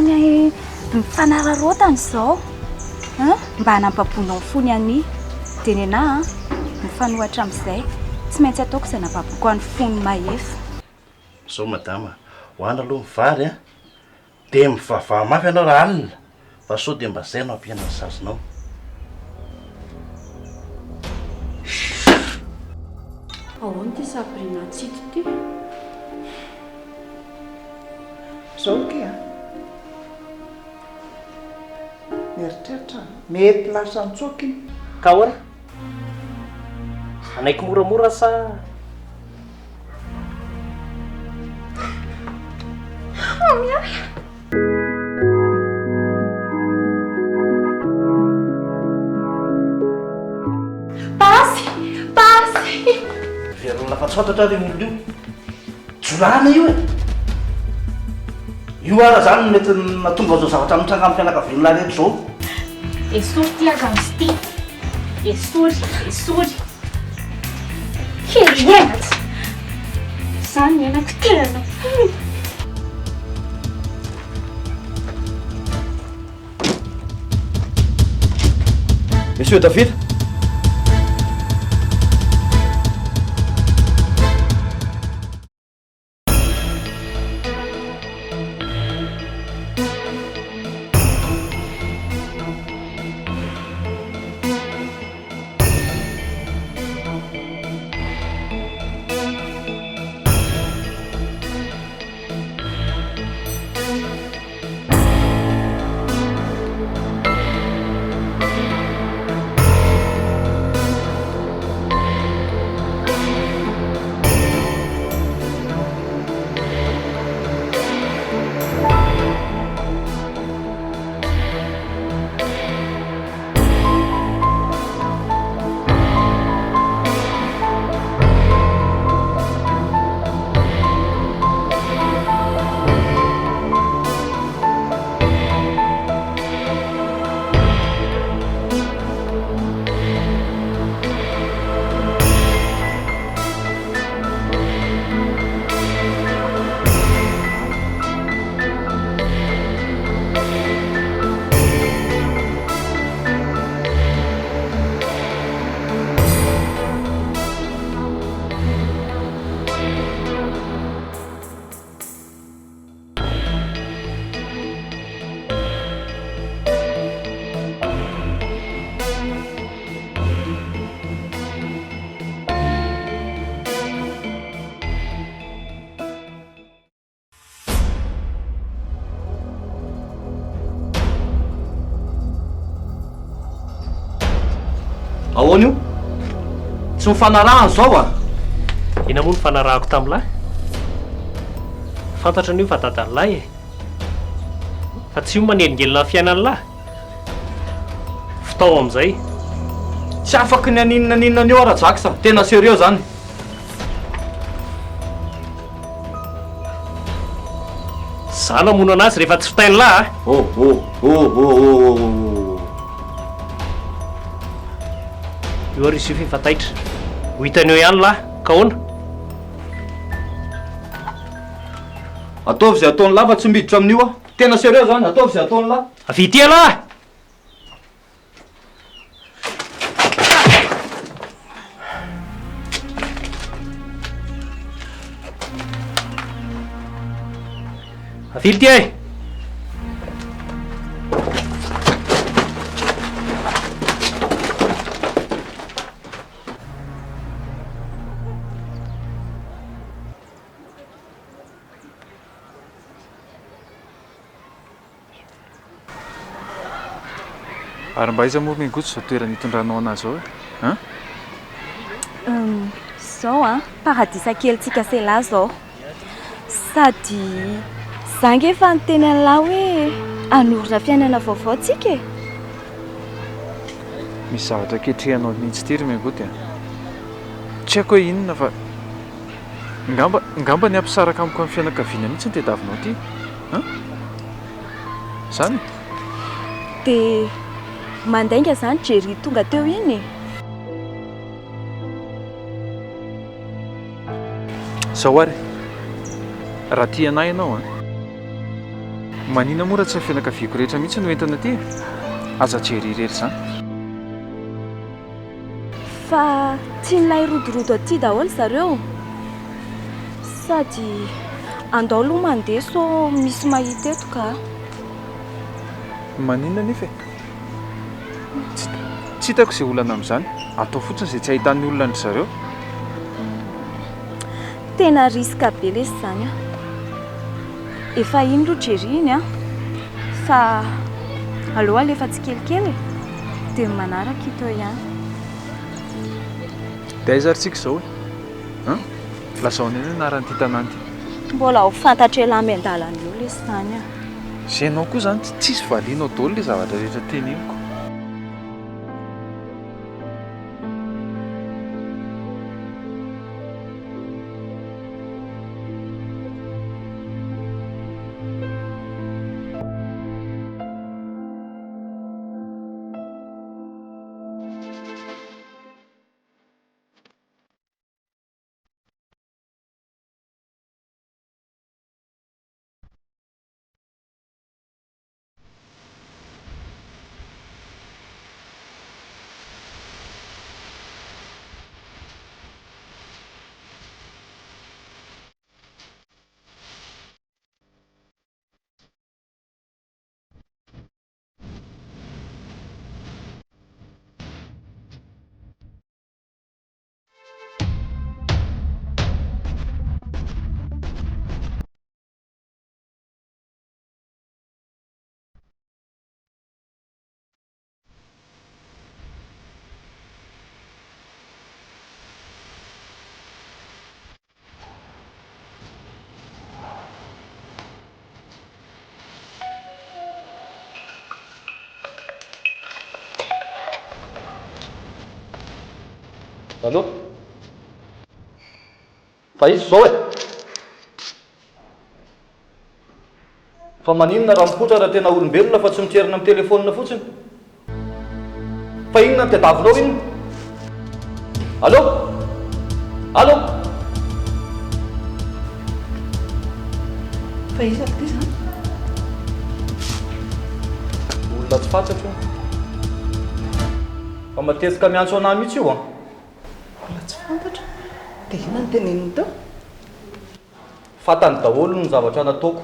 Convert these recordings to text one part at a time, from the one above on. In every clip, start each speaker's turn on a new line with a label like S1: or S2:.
S1: tany ny fanararaotana izao an, mba hanababoanao ny fony an'i. Dia nenaha an, mifanohitra amin'izay, tsy maintsy ataoko izay hanababoako an'ny fony Mahefa.
S2: Zao madama, hoano aloha ny vary an, dia mivavaha mafy ianao raha alina fa sao dia mba zay no hampihena ny sazinao.
S3: Ahoana ity Sabrina tsy hita ity?
S4: Zao ange an! Mieritreritra an! Mety lasa nitsoaka iny.
S5: Ka ahoana? Hanaiky moramora sa.
S3: Pasy! Pasy!
S2: Velona fa tsy fantatra ary io olona io. Jiolahina io e! Io ara zany no mety nahatonga an'izao zavatra mitranga amin'ny fianakavian'lah rehetra izao.
S3: Esory ity akanjo ity. Esory, esory. Kely henatra. Izany ny henako tena.
S6: Monsieur David. Ahoana io? Tsy mifanarahana izao a!
S5: Inona moa nifanarahako tamin'lahy? Fantatro an'io fa dadan'lahy e! Fa tsy io manelingelina ny fiainan'lahy. Fitao amin'izay.
S6: Tsy afaky ny haninona n'inona an'io aho Rajax a! Tena sérieux zany.
S5: Za namono anazy rehefa tsy fitain'lah a!
S6: Oh oh oh oh oh oh.
S5: Io ary izy io f'efa taitra. Ho hitany eo ihany lah, ka ahoana?
S6: Ataovy izay ataon'lah fa tsy miditra amin'io aho. Tena sérieux zany, ataovy izay ataon'lah.
S5: Avia ity ialahy! Avily ity e!
S7: Ary mba aiza moa ry Nengoto izao toerana itondranao anah izao e? An?
S1: Izao an, paradisa kelintsika sela izao. Sady za nge efa niteny an'lah hoe hanorina fiainana vaovao tsika e.
S7: Misy zavatra ketrehanao mihitsy ity ry Mengoty a! Tsy haiko hoe inona fa ngamba ngamba ny hampisaraka amiko amin'ny fianakaviana mihitsy no tediavinao ity an! Izany e?
S1: Dia mandainga izany Jerry tonga teo iny e?
S7: Izao ary, raha tia anah ianao an, Maninona moa raha tsy ny fianakaviako rehetra mihitsy no entina aty e? Aza Jerry irery izany.
S1: Fa tian'ilay rodorodo aty daholo zareo. Sady andao aloha mandeha sao misy mahita eto ka.
S7: Maninona anefa e? Tsy tsy hitako izay olana amin'izany. Atao fotsiny izay tsy ahitan'ny olona an-dry zareo.
S1: Tena risque be lesy izany an. Efa iny aloha Jerry iny an. Fa aleo alefa tsikelikely e. Dia ny manaraka hita eo ihany.
S7: Dia aiza ary tsika izao e? An? Lazao anay ny anaran'ity tanàna ity.
S1: Mbola ho fantatr'elah miandalana eo lesy izany an.
S7: Zay enao koa zany tsisy valianao daholo le zavatra rehetra teneniko.
S6: Allo? Fa iza izao e? Fa maninona raha mipoitra raha tena olombelona fa tsy mitrerona amin'ny telephone fotsiny? Fa inona no tadiavinao inona? Allo? Allo?
S4: Fa iza ry ty zany?
S6: Olona tsy fantatro io. Fa matetika miantso anah mihitsy io an.
S4: Olona tsy fantatra? Dia inona no teneniny teo?
S6: Fantany daholo ny zavatra nataoko.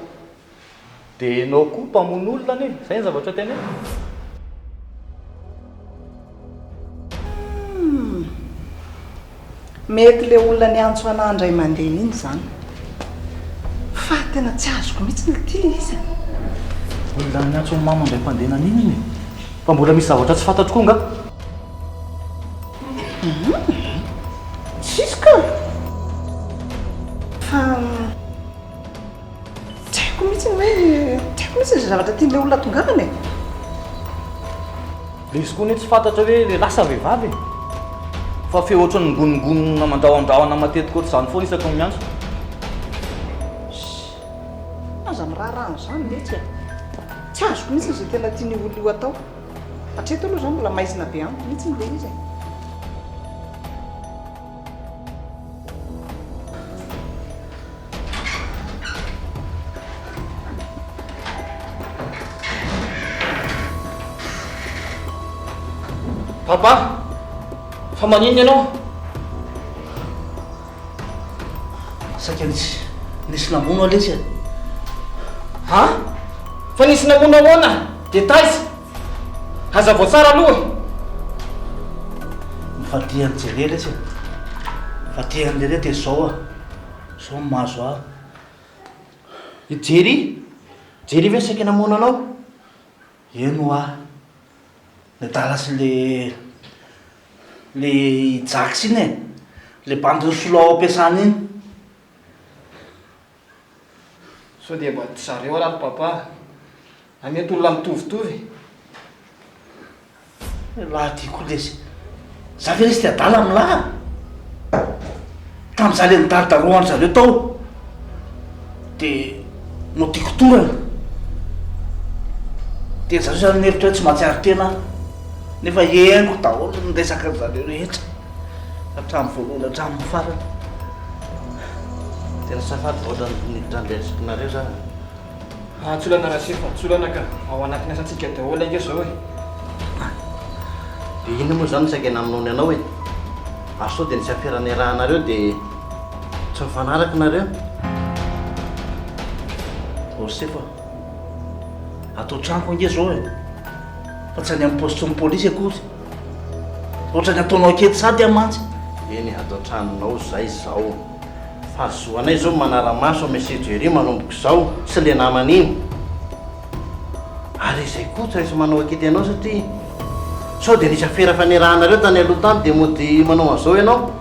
S6: Dia enao koa mpamono olona anie, zay ny zavatra teneniko.
S4: Humm. Mety le olona niantso anah indray mandeha iny izany. Fa tena tsy azoko mihitsy ity le izy e.
S6: Olona niantso an'i mama indray mpandeha naninona e? Fa mbola misy zavatra tsy fantatro koa nga?
S4: Humm. Tsisy ka. Fa. Tsy haiko mihitsy ny hoe, tsy haiko mihitsy izay zavatra tian'ilay olona hatongavana e.
S6: Ilay izy koa anie tsy fantatra hoe lehilahy sa vehivavy e. Fa feo ohatran'ny mingonongonona mandrahondrahona matetika ohatr'izany foana isaky ny miantso.
S4: Ssss. Aza miraharaha an'izany letsy a. Tsy azoko mihitsy izay tena tian'io olona io atao. Hatreto aloha izany mbola maizina be amiko mihitsy ilay izy e.
S6: Papa, fa maninona ianao?
S2: Saika nisy nisy namono aho lesy e.
S6: Ha? Fa nisy namono ahoana? Dia taiza? Hazavao tsara aloha e!
S2: Nifadian'i Jerry lesy e. Nifadian'i Jerry dia izao ah. Izao no mahazo ahy. I Jerry? Jerry ve saika namono anao? Eny hoa. Ny adala sy le le i Jax iny e. Le bandy nisolo ao am-piasana iny.
S8: Sao dia mba tsy zareo ara ry papa a! Mety olona mitovitovy.
S2: Lahy ty koa lesy. Za ve lesy ty adala amin'lah a? Tamin'izaho le nidarodarohan-dry zareo tao de nodikotorana. De zareo zany nihevitra hoe tsy mahatsiaro tena aho. Nefa henoko daholo ny resakan-dry zareo rehetra. Hatramin'ny voalohany hatramin'ny farany.
S9: Tena safady vao niditra an'ilay zokinareo za.
S8: Fahatsolana Rasefo, fahatsolana ka! Ao anatin'ny asantsika daholo ange izao e!
S2: Dia inona moa izany no saika namonoany anao e? Ary sao dia nisy afera niarahanareo dia tsy nifanaraka nareo? Ô Sefo a! Ato an-tranoko ange izao e! Fa tsy any amin'ny poste-n'ny polisy akory. Ohatran'ny ataonao ankety sady aho mantsy. Eny e, ato an-tranonao izay izao. Fa zo anay izao manara-maso an'i Monsieur Jerry manomboka izao sy ilay namany iny. Ary izay koa tsy maintsy manao ankety anao satria sao dia nisy afera fanerahanareo tany aloha tany dia mody manao an'izao ianao.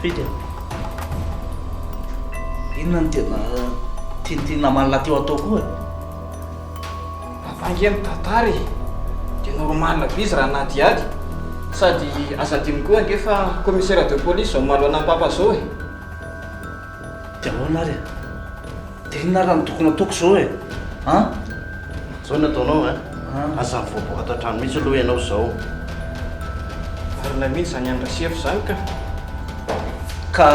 S2: Fidy a! Inona no tena tian'ity naman'lah teo atao koa e?
S8: Papa ange mitantara e! Dia normal be izy raha hanadihady. Sady aza adino koa ange fa commissaire de police izao manoloana an'i Papa izao e!
S2: Dia ahoana ary e? Dia inona ary no tokony hataoko izao e? An? Izao no ataonao an! Aza mivoaboaka ato an-trano mihitsy aloha ianao izao.
S8: Marina mihitsy izany an-dRasefo izany ka!
S2: Ka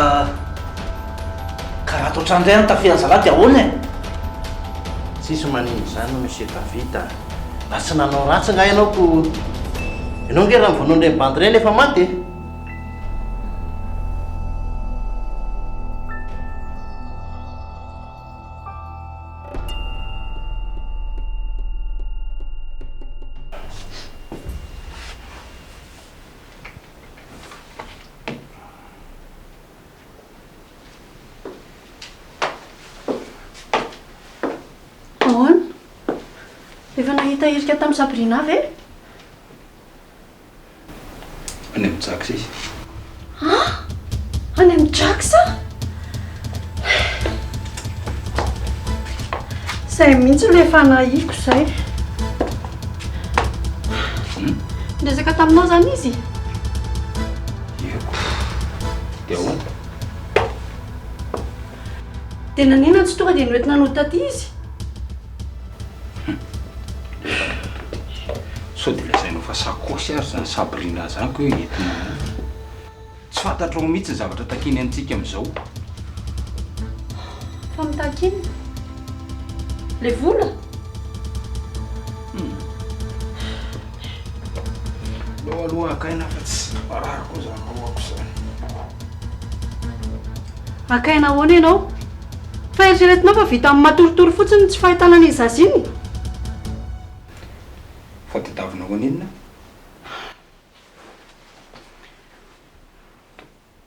S2: ka raha ato an-trano indray an tafihan'ny zalahy dia ahoana e? Tsisy maninona izany Monsieur David a! Mba tsy nanao ratsy angaha ianao ko ianao ange raha ny vonoan'ireny bandy ireny efa maty e!
S3: Ahoana? Efa nahita hirika tamin'i Sabrina ve?
S9: Any amin'i Jax izy.
S3: An? Any amin'i Jax? Izay mihitsy ilay fanahiako izay. Niresaka taminao izany izy?
S9: Eko. Dia ahoana?
S3: Dia naninona tsy tonga dia noentina nody taty izy?
S9: Sao dia lazainao fa sakosy ary izany Sabrina izany ko hoe entina nody. Tsy fantatrao mihitsy ny zavatra takiany amintsika amin'izao.
S3: Fa mitaky inona? Ilay vola?
S9: Hum. Aleo aloha haka aina fa tsy marary koa izany lohako izany.
S3: Haka aina ahoana ianao? Fa eritreretinao fa vita amin'ny matoritory fotsiny ny tsy fahitana an'iny zaza iny?
S9: Fa tadiavinao haninona?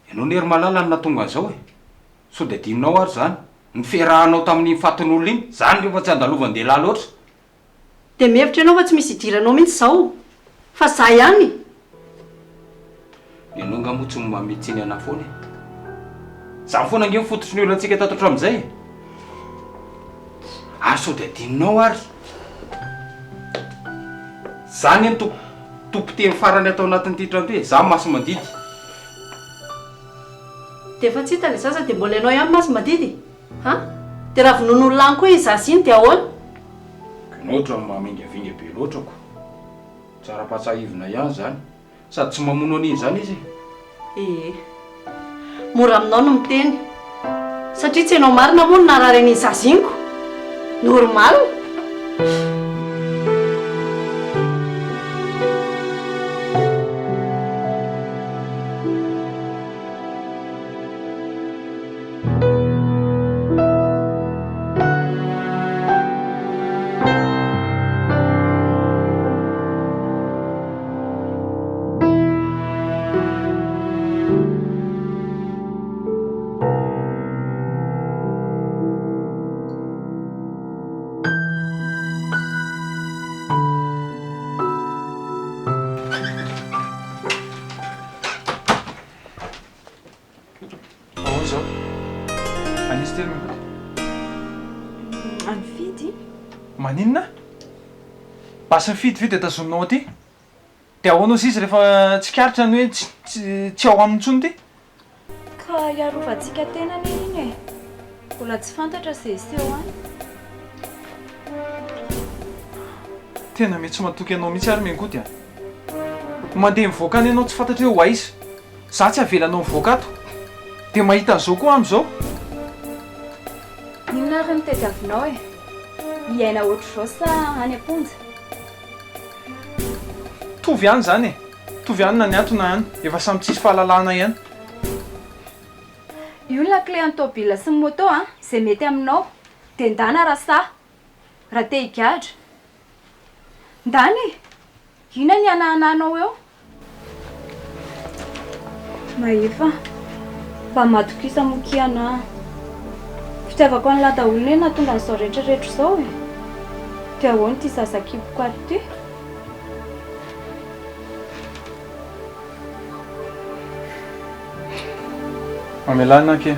S9: Ianao anie ry Malala no nahatonga an'izao e! Sao dia adinonao ary izany? Ny fiarahanao tamin'iny fatin'olona iny, izany rehefa tsy andalovan-dehilahy loatra.
S3: Dia mihevitra ianao fa tsy misy idiranao mihitsy izao? Fa za ihany?
S9: Ianao angaha moa tsy manome tsiny anah foana e? Izany foana ange no fototry ny olantsika tato hatramin'izay e! Ary sao dia adinonao ary? Izany anie no tompon-teny farany ato anatin'ity trano ity e! Izaho masi-mandidy.
S3: Dia efa tsy hita ilay zaza dia mbola ianao ihany masi-mandidy? Ha? Dia raha vonoin'olona any koa iny zaza iny dia ahoana?
S9: Ianao ohatran'ny mamingavinga be loatra ko! Tsara ampahatsiahivina ihany izany. Sady tsy mamono an'iny izany izy e!
S3: Ee. Mora aminao ny miteny. Satria tsy ianao marina moa no narary an'iny zaza iny ko! Normal!
S7: Ahoana izao? Any izy ity ry Mikoto?
S1: Any Fidy.
S7: Maninona? Basin'i Fidy ve dia tazominao aty? Dia ahoana ozy izy rehefa tsikaritra ny hoe tsy tsy ao aminy intsony ity?
S1: Ka hiarovantsika tena anie iny e! Mbola tsy fantatra izay hiseho any.
S7: Tena miha tsy matoky anao mihitsy ary Mengoty a! Mandeha mivoaka any ianao tsy fantatra hoe ho aiza. Za tsy avelanao mivoaka ato. Dia mahita an'izao koa amin'izao.
S1: Inona ary no tadiavinao e? Hiaina ohatr'izao sa any am-ponja?
S7: Mitovy ihany izany e! Mitovy ihany na ny ato na any, efa samy tsisy fahalalahana ihany.
S1: Io ny lakile an'ny tôbila sy ny moto an, izay mety aminao. Dia ndana raha sahy. Raha te higadra. Ndana e! Inona ny hanahananao eo? Mahefa, mba matokisa moa kia anah. Fitiavako an'lah daholo anie nahatonga an'izao rehetra rehetra izao e! Dia ahoana ity zaza kiboko ato ity?
S7: Mamelà anah akia.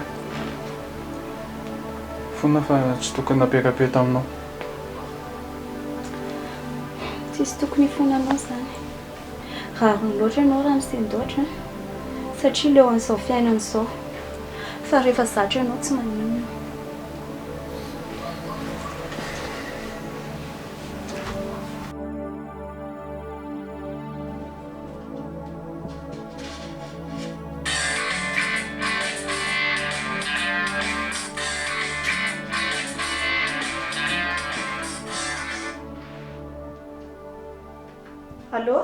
S7: Fona fa tsy tokony nampiaka-peo taminao.
S1: Tsisy tokony hifona anao izany. Rariny loatra ianao raha misendoatra satria leo an'izao fiainana izao. Fa rehefa zatra ianao tsy maninona.
S3: Allô?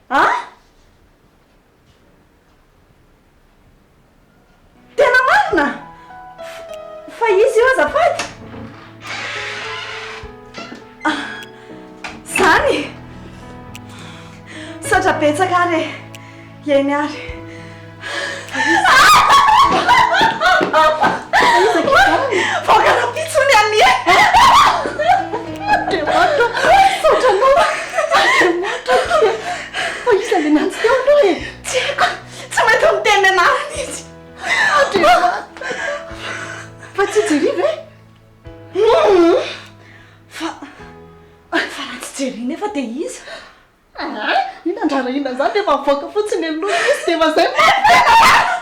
S3: Ah? Tena marina? Fa izy io azafady? Ah, zany? Misaotra betsaka ary e. Eny ary. Vaoka rahampitso ny anie. Andriamanitra, misaotra anao. Andriamanitra akia. Fa iza ilay niantso teo aloha e? Tsy haiko. Tsy mety miteny ny anarany izy. Andriamanitra. Fa tsy Jerry ve? Hum. Fa fa raha tsy Jerry nefa dia iza? Aa! Inona andrarahina izany rehefa mivoaka fotsiny aloha izy dia efa izay no Andriamanitra.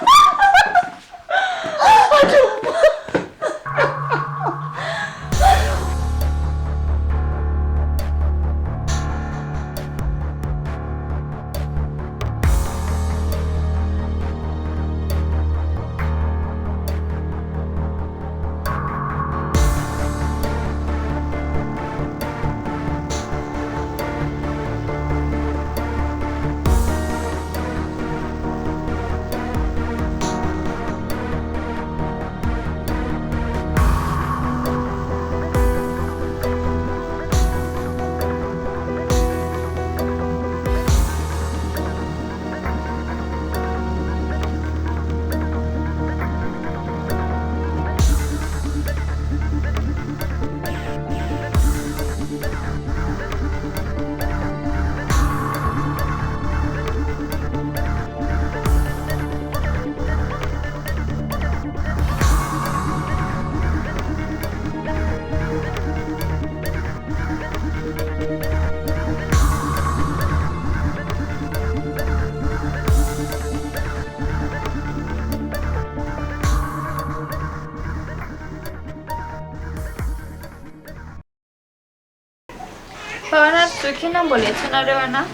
S10: Fa ahoana ry zoky inona mbola iantsoanareo anah?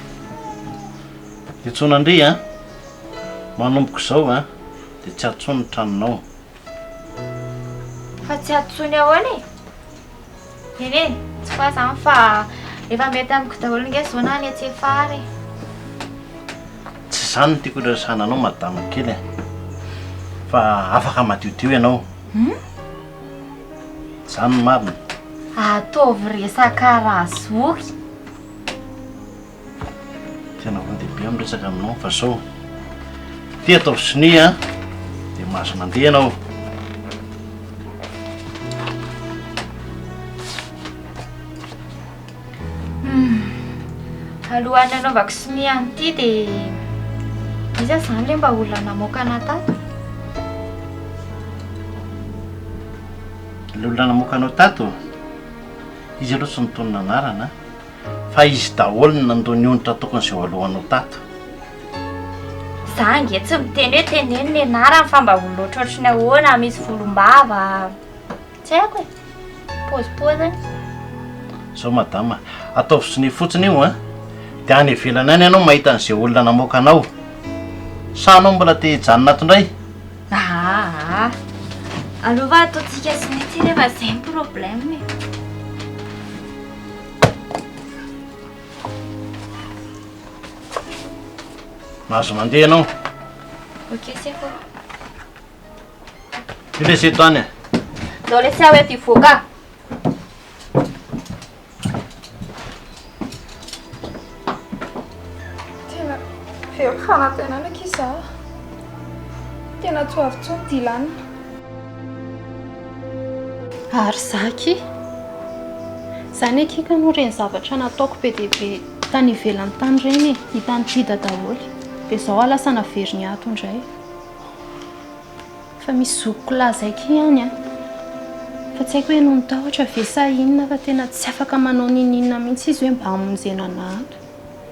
S2: Iantsoana ndry an! Manomboka izao an, dia tsy ato intsony ny tranonao.
S10: Fa tsy ato intsony ahoana e? Eny e, tsy fa zany fa efa mety amiko daholo nge zao na any Antsefaha ary e.
S2: Tsy izany no tiako hiresahana anao madama kely a! Fa afaka madiodio ianao.
S10: Hum?
S2: Izany no marina.
S10: Ataovy resaka razoky.
S2: Tena olon-dehibe aho miresaka aminao fa zao. Ty ataovy sonia a, dia mahazo mandeha ianao.
S10: Hmm. Alohan'ny hanaovako sonia an'ity dia iza izany ilay mba olona namoaka anà tato?
S2: Ilay olona namoaka anao tato? Izy aloha tsy nitonona anarana fa izy daholo no nandoa ny onitra tokony izay ho alohanao tato.
S10: Za ange tsy miteny hoe teneno ny anarany fa mba olona ohatrohatry ny ahoana, misy volombava, tsy haiko e, paozipaoziny.
S2: Zao madama, ataovy sonia fotsiny io an, dia any ivelany any ianao mahita an'izay olona namoaka anao. Sa anao mbola te hijanona ato indray?
S10: Aa. Aleo fa ataontsika signature fa zay ny problème e.
S2: Mahazo mandeha ianao.
S10: Ok sefo.
S2: Io lesy eto any e.
S10: Ndao lesy aho eto hivoaka.
S11: Tena very fanantenana akia za. Tena tsy ho avy intsony Dylan.
S12: Ary za akia? Zany akia ka noho ireny zavatra nataoko be dia be tany ivelany tany ireny e, hitan'i Dida daholo. Dia izao aho lasa naveriny ato indray. Fa misy zokiko lahy zay ki any an! Fa tsy haiko hoe noho ny tahotra ve sa inona fa tena tsy afaka manao n'inon'inona mihitsy izy hoe mba hamonjena anà ato.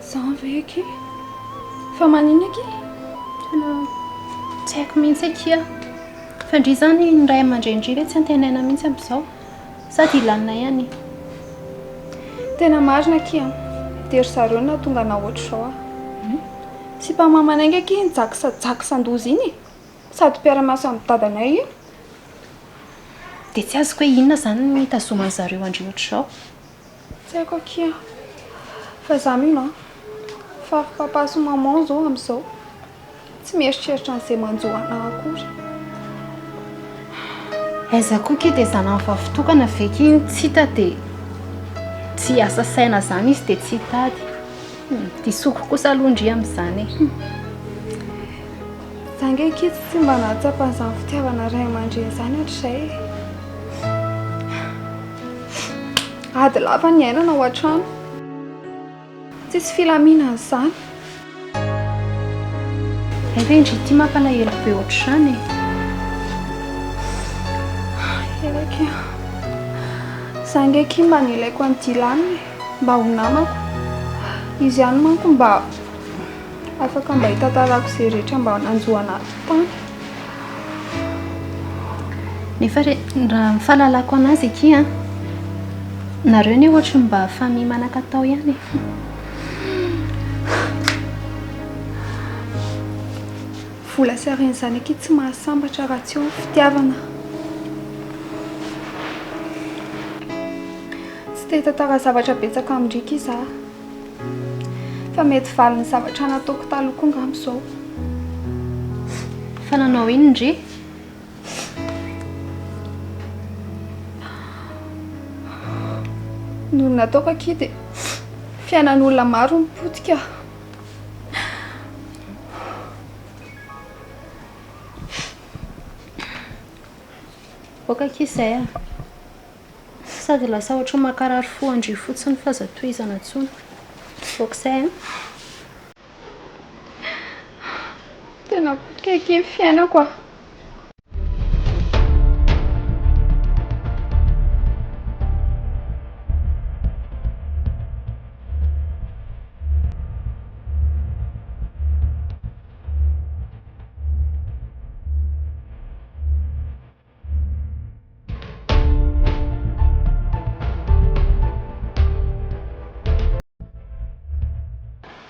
S11: Zany ve akia? Fa maninona akia?
S12: Tena tsy haiko mihitsy akia. Fa ndry zany ny ray aman-dreny-ndry ve tsy antenaina mihitsy amin'izao? Sa Dylan ihany e?
S11: Tena marina akia an! Dia ry zareo no nahatonga anà ohatr'izao ah. Sipa mamanainga akia iny Jax Jax andoza iny e! Sady mpiara-miasa amin'i dadanay iny.
S12: Dia tsy azoko hoe inona izany no itazoman'i zareo an-dry ohatr'izao?
S11: Tsy haiko akia. Fa za mino an, fa ry papa sy maman zao amin'izao tsy mieritreritra an'izay manjo anà akory.
S12: Aiza koa ki dia zanany vavy tokana ve ki iny tsy hita dia tsy hiasa saina izany izy dia tsy hitady. Disoko kosa aloha ndry amin'izany e.
S11: Za nge kitsy tsy mba nahatsapa an'izany fitiavana ray aman-dreny izany hatrizay e. Ady lava ny iainana ao an-trano. Tsisy filaminana izany.
S12: Hay ve ndry ity mampalahelo be ohatr'izany e.
S11: Eny akia. Za nge akia mba nilaiko an'i Dylan e. Mba ho namako. Izy ihany manko mba Afaka mba hitantarako izay rehetra mba nanjo anah tany.
S12: Nefa re, raha ny fahalalako anazy akia an, nareo anie ohatry ny mba famille manan-katao ihany e.
S11: Vola sy harena izany akia tsy mahasambatra raha tsy eo ny fitiavana. Tsy te hitantara zavatra betsaka amin-dry akia za. Fa mety valin'ny zavatra nataoko taloha koa angamba izao.
S12: Fa nanao inona ndry?
S11: Noho ny nataoko akia dia fiainan'olona maro no potika.
S12: Ok akia izay a. Sady lasa ohatran'ny mankarary fo an-dry fotsiny fa aza tohizana intsony. Ok zay an.
S11: Tena potika akia ny fiainako a.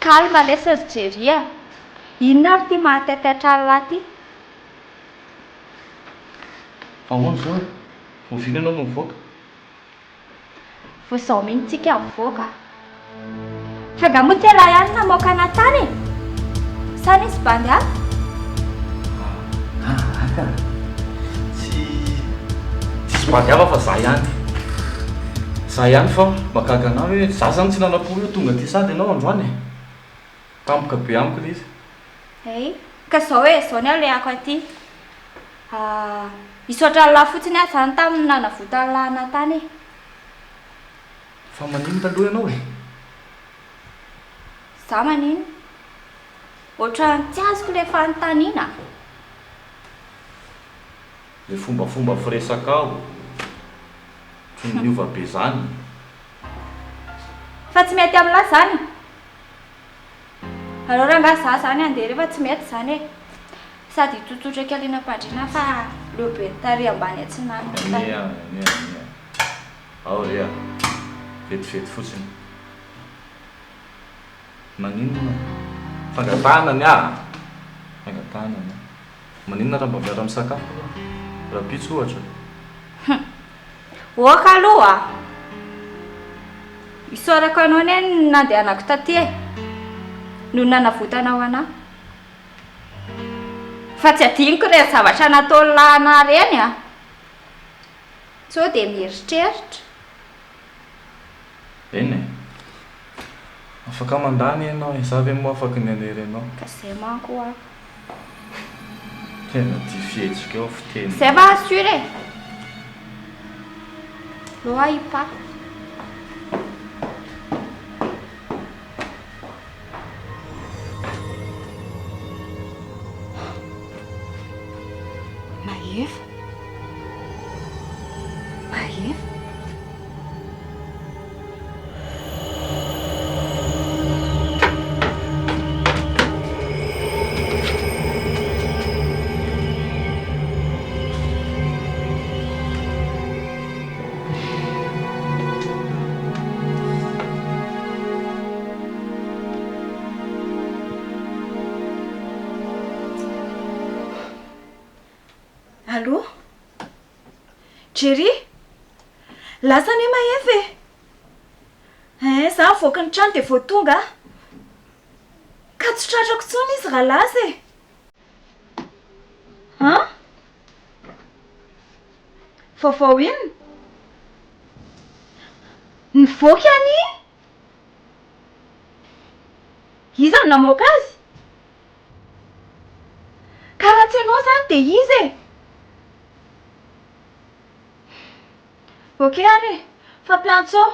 S10: Calme lesy ry Jerry a! Inona ary ity mahataitaitra an'lah ity?
S6: Fa ahoana izao e? Oviana ianao no mivoaka?
S10: Vao izao mihitsy tsika mivoaka. Fa angaha moa tsy ialahy ihany namoaka anà tany e? Sa nisy bandy hafa?
S6: Aa ka! Tsy tsisy bandy hafa fa za ihany. Za ihany fa mahagaga anà hoe za zany tsy nanam-po hoe tonga aty sady ianao androany e! Tampoka be amiko ilay izy.
S10: Hay, ka izao e, izao ny alehako aty. Hisaotra an'lah fotsiny aho izany tamin'ny nanavotan'lah anà tany e.
S6: Fa maninona aloha ianao e?
S10: Za maninona? Ohatran'ny tsy azoko ilay fanontaniana.
S6: Ilay fombafomba firesakao, ohatran'ny niova be izany.
S10: Fa tsy mety amin'lah izany. Aleo rangahy za zany handeha rehefa tsy mety zany e! Sady hitsotsotra kely eny am-pandriana fa leo be ny tarehy ambany atsinanana tany.
S6: Anie anie anie. Ao re a! Vetivety fotsiny. Maninona? Fangatahana ny ahy a! Fangatahana ny ahy. Maninona raha mba miara-misakafo aloha?
S7: Rahampitso ohatra.
S10: Hum. Ok aloha a! Isaorako anao anie ny nandehanako taty e! Noho ny nanavotanao anah. Fa tsy adinoko ireny zavatra nataon'i lahy anah ireny a! Sao dia mieritreritra.
S7: Eny e. Afaka mandà anie ianao e, za ve moa afaky ny hanery anao.
S10: Ka zay manko hoa.
S7: Tena tia fihetsika eo fiteny.
S10: Zay va sûr e. Loha i pa.
S1: Mahefa. Mahefa. Allô? Jerry? Lasa anie Mahefa e! Hein, za nivoaka ny trano dia vao tonga aho. Ka tsy tratrako intsony izy raha lasa e! An? Vaovao inona? Nivoaka anie? Iza no namoaka azy? Ka raha tsy ianao izany dia iza e? Ok ary e! Fampiantso ao!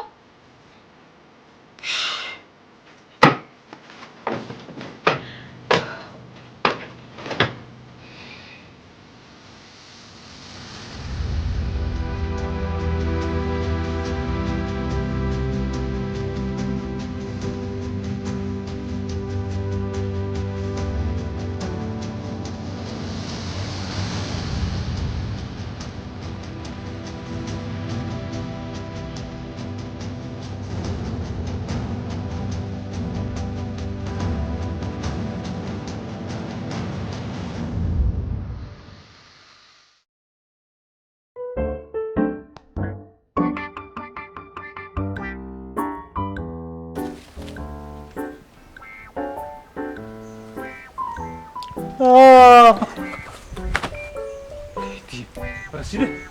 S7: Razily e!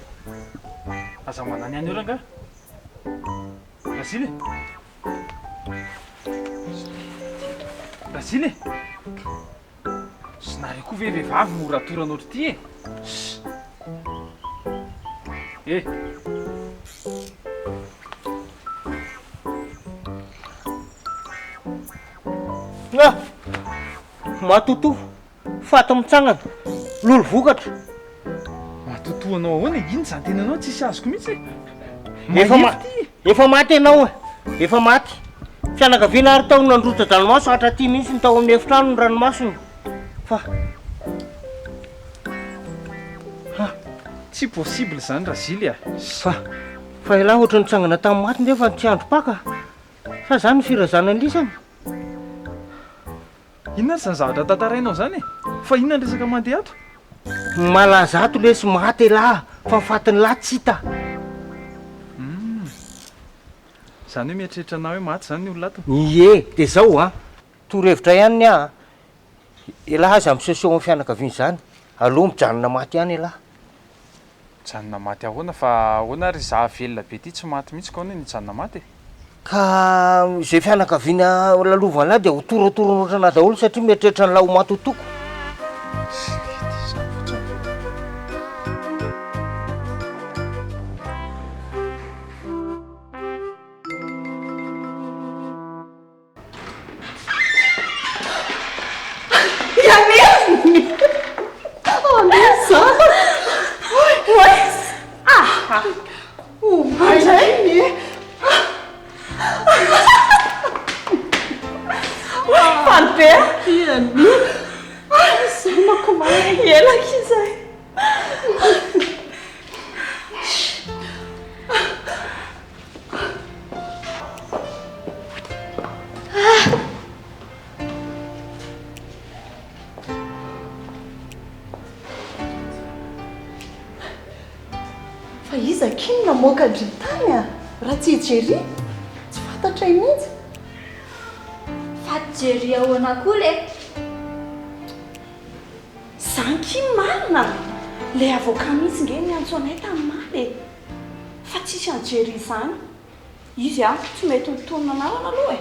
S7: Aza manany any eo rangahy! Razily e! Razily e! Sy nareo koa ve vehivavy mora torana ohatr'ity e? Ssss. Eh.
S2: Ah! Matotoa, faty mitsangana, lolo vokatra.
S7: Matotoa anao ahoana e? Inona izany tenanao tsisy azoko mihitsy e?
S2: Efa ma-
S7: Mahefa ity e!
S2: efa maty ianao e! Efa maty. Fianakaviana ary tao no nandrotsa-dranomaso hatraty mihitsy ny tao amin'ny efitrano ny ranomasony. Fa.
S7: Ha! Tsy possible izany Razily a!
S2: Fa. Fa ialahy ohatran'ny nitsangana tamin'ny maty nefa tsy andro paka. Sa izany ny firazanan'lisany?
S7: Inona ary izany zavatra tantarainao izany e? Fa inona ny resaka mandeha ato?
S2: Malaza ato lesy maty elah fa ny fatin'lah tsy hita.
S7: Humm. Izany hoe mieritreritra anah hoe maty izany ny olona ato?
S2: Ie, dia zao an, torohevitra ihany ny ahy an, elah aza misehoseho amin'ny fianakaviana izany, aleo mijanona maty ihany elah.
S7: Mijanona maty ahoana fa ahoana ary izaho velona be ity tsy maty mihitsy ka ahoana ny hijanona maty e?
S2: Ka izay fianakaviana lalovan'lah dia ho toratorana ohatran'lah daholo satria mieritreritra an'lah ho maty ho toko.
S3: Fa iza akia no namoaka an-dry tany a? Raha tsy i Jerry? Tsy fantatray mihitsy.
S10: Fa Jerry ahoana koa le?
S3: Zany kia marina! Ilay avocat mihitsy nge niantso anay tamin'ny maly e! Fa tsisy an'i Jerry izany. Izy an, tsy mety mitonona anarana aloha e!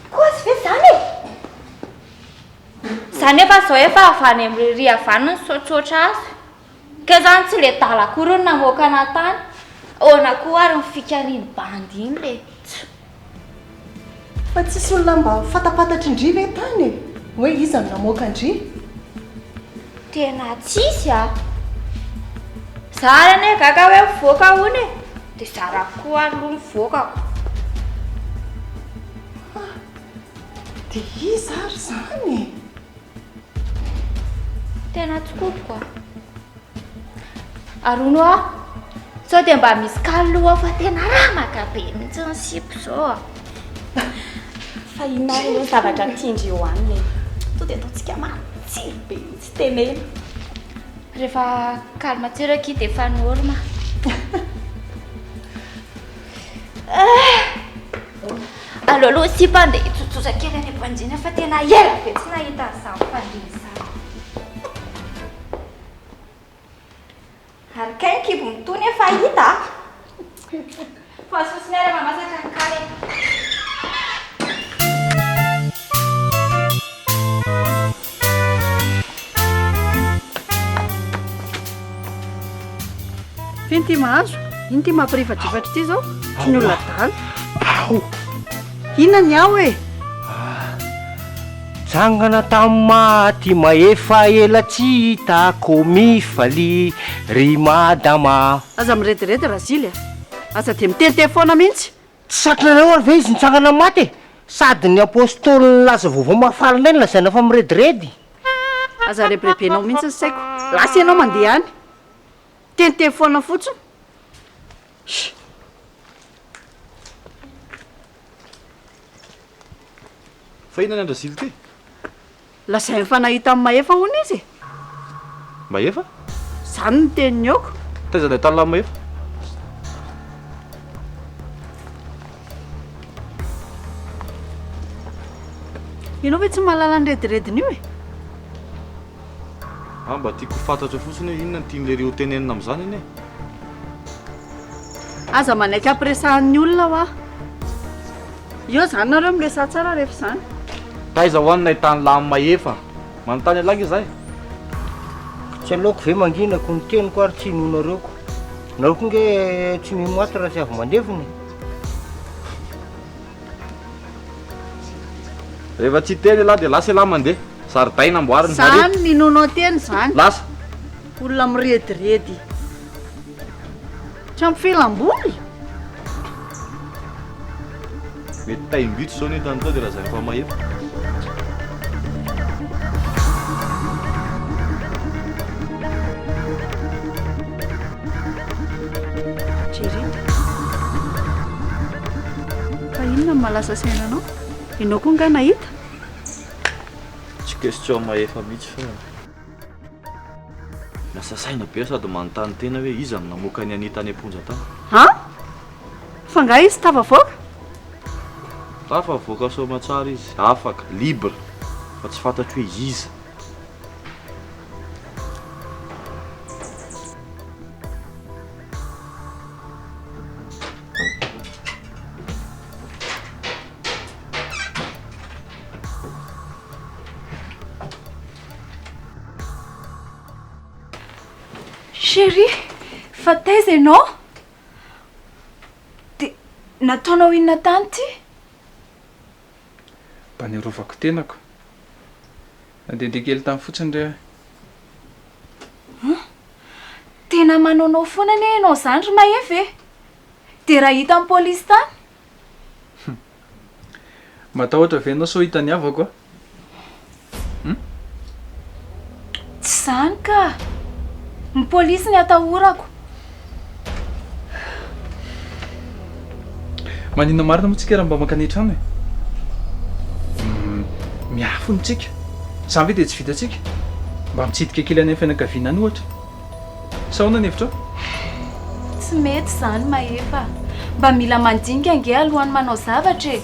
S10: Kozy ve zany e? Za nefa zao efa avy any amin'ny ry avy any nisaotsaotra azy. Kay zany tsy le dala akory no namoaka anah tany. Ahoana koa ary ny fikan'iny bandy iny le. Tch.
S3: Fa tsisy olona mba fantapantatry ndry ve tany e? Hoe iza no namoaka ndry?
S10: Tena tsisy a! Za ary anie gaga hoe mivoaka hono e! Dia zarako koa ary aloha ny voakako.
S3: Dia iza ary izany e?
S10: Tena tsy koboko a! Ary hono hoa, sao dia mba misy kaly aloha ao fa tena ramaka be mihitsy ny sipo izao a!
S1: Fa inona ary aloha ny zavatra tian-dry hohanina e? Tonga dia ataontsika matsiro be mihitsy teneno.
S10: Rehefa calme matsiro akia dia efa norme. Aleo aloha sipa andeha hitsotsotra kely any am-pandriana fa tena ela be tsy nahita an'izany fandriana izany. Ary kay ny kibo mitony efa hita a! Fa sosony ary efa masaka ny kaly e!
S4: F'ino ty mahazo? Ino ty mampirifadrifatra ity zao? Tsy ny olona adala.
S13: Ao!
S4: Inona ny ao e?
S13: Tsangana tamin'ny maty mahefa ela tsy hitako mifaly ry madama.
S4: Aza mirediredy Razily a! Aza dia miteniteny foana mihitsy.
S13: Tsy satrinareo ary ve izy nitsangana amin'ny maty e? Sady ny apostoly nilaza vaovao mahafaly indray no lazaina fa mirediredy.
S4: Aza rebirebenao mihitsy ny saiko. Lasa ianao mandeha any. Miteniteny foana fotsiny. Sh.
S6: Fa inona ny an-dRazily ity?
S4: Lazainy fa nahita an'i Mahefa hono izy e!
S6: Mahefa?
S4: Izany no tenin'i Aoko.
S6: Taiza nahitany lahy Mahefa?
S4: Ianao ve tsy mahalala ny redirediny io e?
S6: Ah mba tiako ho fantatra fotsiny hoe inona no tian'i lery ho tenenina amin'izany anie e.
S4: Aza manaiky ampiresahan'ny olona hoa. Eo izany nareo miresaha tsara rehefa izany.
S6: Taiza hoa no nahitany lahy mahefa? Manontany an'lah nge za e.
S13: Tsy aleoko ve mangina ko ny teniko ary tsy inoanareo ko. Nareo koa nge tsy mino ato raha tsy avy mandevona e.
S6: Rehefa tsy hiteny elah dia lasa elah mandeha. Zaridaina amboariny
S4: zareo. Zany ninoanao teny zany.
S6: Lasa.
S4: Olona mirediredy. Tsy ampy fialamboly.
S6: Mety taim-bitro zao ny entany tao dia lazainy fa mahefa.
S4: Jerry. Fa inona no mahalasa saina anao? Ianao koa angaha nahita?
S6: Tsy question mahefa mihitsy fa lasa saina be aho sady manontany tena hoe iza no namoaka an'i Anita any am-ponja tany.
S4: An? Fa angaha izy tafavoaka?
S6: Tafavoaka soamatsara izy, afaka, libre, fa tsy fantatro hoe iza.
S1: Chérie, fa taiza ianao? Dia nataonao inona tany ity?
S7: Mba niarovako tenako. Nandehandeha kely tany fotsiny re aho.
S1: Hum! Tena manaonao foana anie ianao izany ry Mahefa e! Dia raha hitan'ny polisy tany?
S7: Hum! Matahotra ve ianao sao hitan'ny havako a? Hum?
S1: Tsy izany ka! Ny polisy ny atahorako.
S7: Maninona marina moa tsika raha mba mankany an-trano e? Miafina tsika. Izany ve dia tsy vitantsika? Mba mitsidika kely any amin'ny fianakaviana any ohatra. Sa ahoana ny hevitrao?
S1: Tsy mety izany Mahefa. Mba mila mandinika ange alohan'ny manao zavatra e.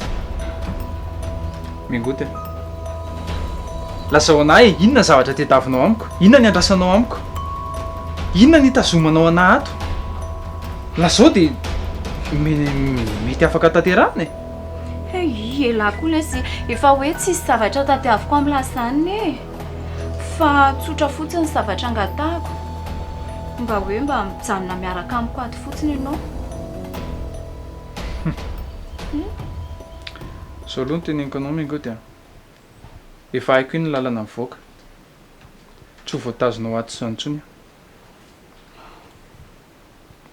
S7: Mingoty a. Lazao anah e, inona ny zavatra tediavinao amiko? Inona ny andrasanao amiko? Inona ny itazomanao anah ato? Lazao dia mety afaka tanterahina e.
S1: Hey, elah koa lesy, efa hoe tsisy zavatra tadiaviko amin'lah zany e. Fa tsotra fotsiny ny zavatra angatahako. Mba hoe mba mijanona miaraka amiko ato fotsiny ianao.
S7: Zao aloha no teneniko anao Mingody a. Efa haiko iny ny lalana mivoaka. Tsy ho voatazonao ato izany intsony aho.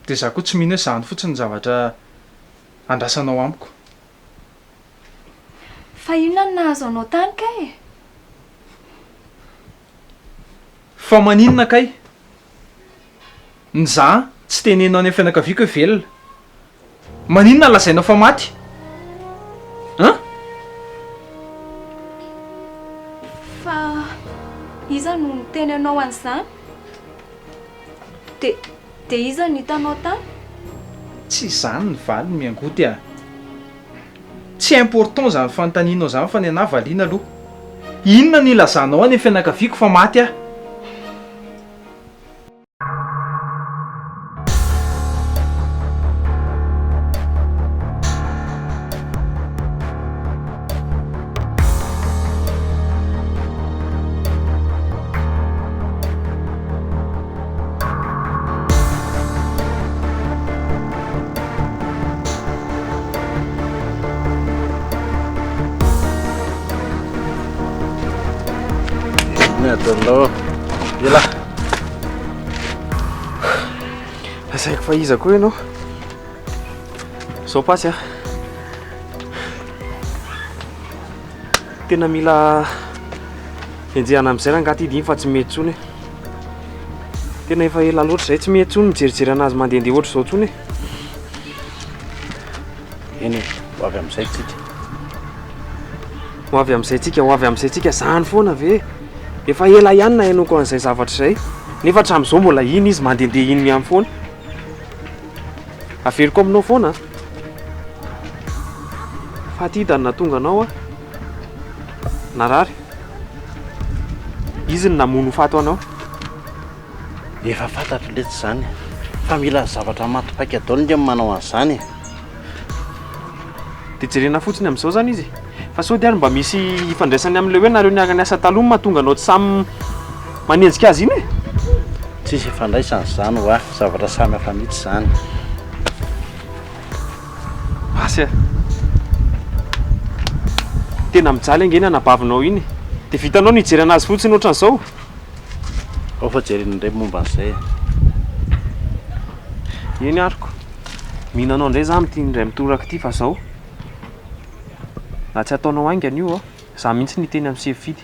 S7: Dia za koa tsy mino hoe izany fotsiny ny zavatra andrasanao amiko.
S1: Fa inona no nahazo anao tany kay e?
S7: Fa maninona kay? Ny za tsy tenenina any amin'ny fianakaviako hoe velona. Maninona lazainao fa maty? An?
S1: Fa iza no niteny anao an'izany? Dia dia iza no hitanao tany?
S7: Tsy izany ny valiny Miangoty a! Tsy important izany fanontanianao izany fa ny anah valiana aloha. Inona no ilazanao any amin'ny fianakaviako fa maty aho?
S2: Inona ataonao? Ela.
S8: Lazaiko fa iza koa ianao? Zao pasy a. Tena mila enjehana amin'izay rangahy ty dimy fa tsy mety intsony e. Tena efa ela loatra izay tsy mety intsony mijerijery anazy mandehandeha ohatr'izao intsony e.
S2: Eny e, ho avy amin'izay tsika.
S8: Ho avy amin'izay tsika, ho avy amin'izay tsika, zany foana ve? Efa ela ihany nahenoako an'izay zavatra izay, nefa hatramin'izao mbola iny izy mandehandeha iny ihany foana. Averiko aminao foana an. Fa aty da nahatonga anao aho. Narary. Izy no namono ho faty anao.
S2: Efa fantatro letsy izany fa mila zavatra maty paika daholo nge ny manao an'izany e.
S8: Dia jerena fotsiny amin'izao izany izy e. Fa sao dia ary mba misy ifandraisany amin'ilay hoe nareo niara-niasa taloha no mahatonga anao tsy samy manenjika azy iny e?
S2: Tsisy ifandraisany izany hoa, zavatra samy hafa mihitsy izany.
S8: Basy a! Tena mijaly ange ny anabavinao iny e! Dia vitanao ny hijery anazy fotsiny ohatran'izao?
S2: Ao fa jerena indray momba an'izay e!
S8: Eny ariko. Mino anao indray za amin'ity indray mitoraka ity fa zao. Na tsy ataonao haingana io an, za mihitsy no hiteny amin'i Sefidy.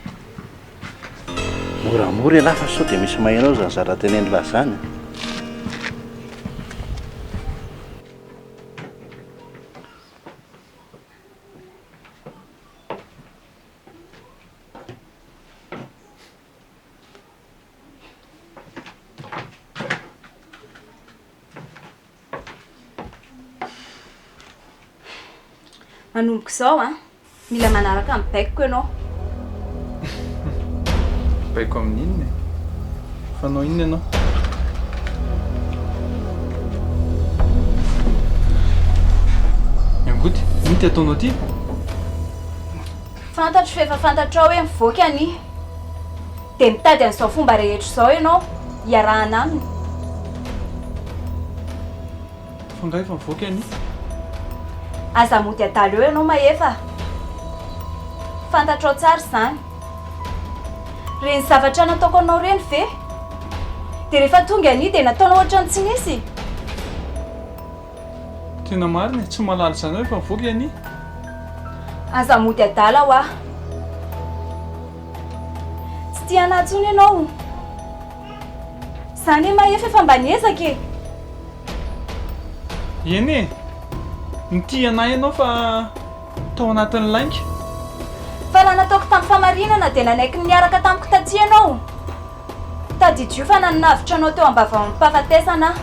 S2: Moramora ialahy fa sao dia misy maheno ao izany zara tenenin'lah izany a!
S1: Manomboka izao an, mila manaraka ny baikoko ianao.
S7: Baiko amin'ny inona e? Fanao inona ianao? Miangoty, inona ity ataonao ity?
S1: Fantatro fa efa fantatrao hoe mivoaka anie. Dia mitady an'izao fomba rehetra izao ianao hiarahana aminy.
S7: Fa angaha efa mivoaka anie?
S1: Aza mody adala eo ianao Mahefa a! Fantatrao tsara izany. Ireny zavatra nataoko anao ireny ve? Dia rehefa tonga anie dia nataonao ohatran'ny tsy nisy?
S7: Tena marina e, tsy mahalala izany aho efa mivoaka i Annie.
S1: Aza mody adala hoa. Tsy tia anah intsony ianao. Za anie mahefa efa mba niezaka e.
S7: Eny e, nitia anah ianao fa tao anatin'ny lainga.
S1: Fa raha nataoko tamin'ny famarinana dia nanaiky ny niaraka tamiko taty ianao. Tadidio fa nanavotra anao teo am-bavahoan'ny fahafatesana aho.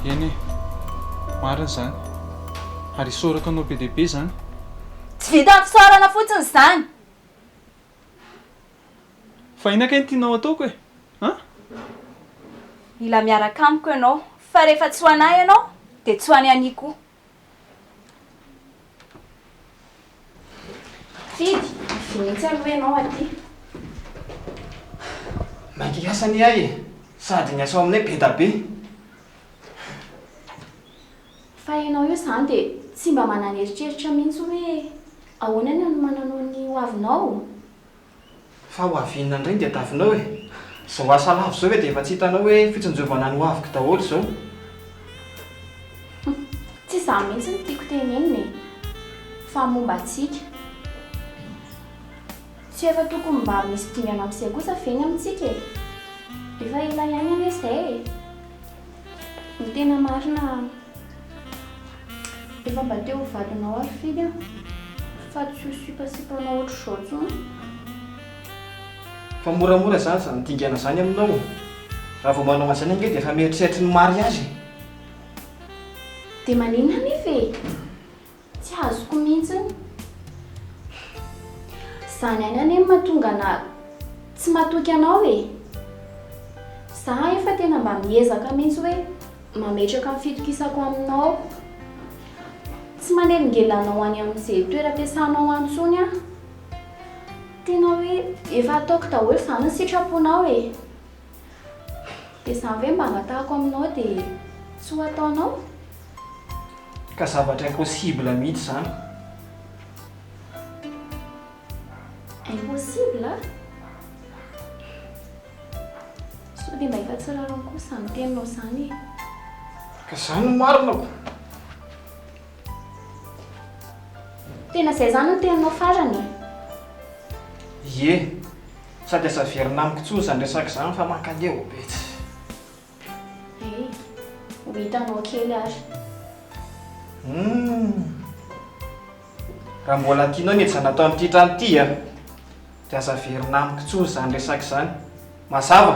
S7: Eny e, marina izany. Ary isaorako anao be dia be izany.
S1: Tsy vitan'ny fisaorana fotsiny izany.
S7: Fa inona kay no tianao ataoko e? An?
S1: Mila miaraka amiko ianao, fa rehefa tsy ho an'ahy ianao, dia tsy ho an'i Annie koa. Fidy, avia mihitsy aloha ianao aty.
S8: Maika hiasa anie ahy e! Sady ny asa ao aminay be da be.
S14: Fa ianao io izany dia tsy mba manana eritreritra mihitsy hoe ahoana ny hanomananao ny ho avinao?
S8: Fa ho avy inona indray no tadiavinao e? Izao asa lavo izao ve dia efa tsy hitanao hoe fitsinjovana ny ho aviko daholo izao?
S14: Tsy izany mihitsy no tiako tenenina e! Fa momba antsika. Tsy efa tokony mba misy dingana amin'izay kosa ve ny amintsika e? Efa ela ihany anie izay e! Ny tena marina, efa mba te ho vadinao aho ry Fidy a! Fa tsy ho sipasipanao ohatr'izao intsony.
S8: Fa moramora izany izany dingana izany aminao. Raha vao manao an'izany ange dia efa mieritreritra ny mariazy e!
S14: Dia maninona anefa e? Tsy azoko mihitsiny. Izany ihany anie no mahatonga anà tsy matoky anao e! Za efa tena mba miezaka mihitsy hoe mametraka ny fitokisako aminao. Tsy manelingelina anao any amin'izay toeram-piasanao any intsony aho. Tena hoe efa ataoko daholo izany ny sitraponao e! Dia izany ve mba angatahako aminao dia tsy ho ataonao?
S8: Ka zavatra impossible mihitsy izany.
S14: Impossible? Sao dia mba efa tsy rariny koa izany teninao izany e?
S8: Ka izany no marina ko!
S14: Tena izay izany no teninao farany e?
S8: Ie, sady aza averina amiko intsony izany resaka izany fa mankaleo be tsy.
S14: Hey, ho hitanao kely ary.
S8: Humm. Raha mbola tianao ny hijanona ato amin'ity trano ity a, dia aza averina amiko intsony izany resaka izany. Mazava?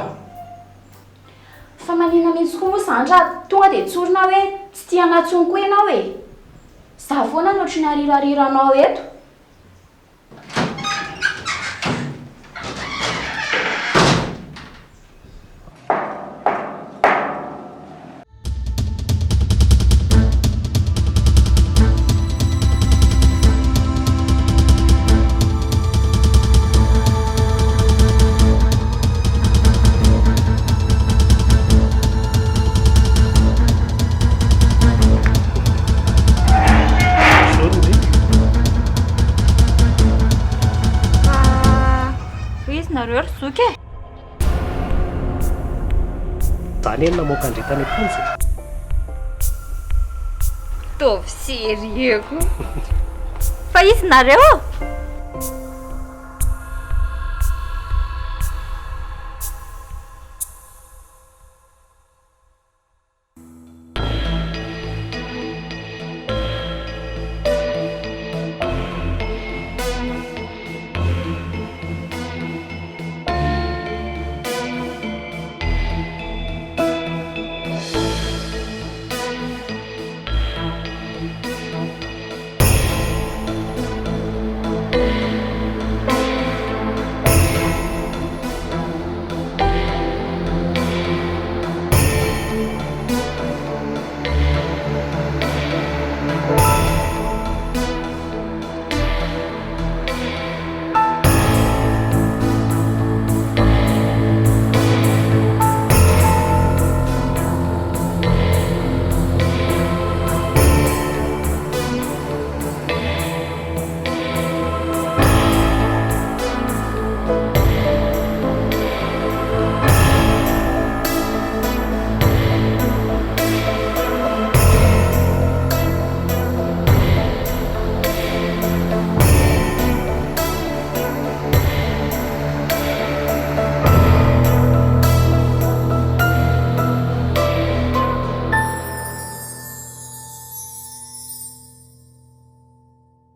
S14: Fa maninona mihitsy koa moa izany raha tonga dia tsorina hoe tsy tia anà intsony koa ianao e? Izaho foana no ohatry ny arirariranao eto.
S10: Fa hoy izy nareo ry zoky e!
S5: Za anie no namoaka an-dry tany am-ponja e!
S10: Ataovy sérieux koa. Fa izy nareo?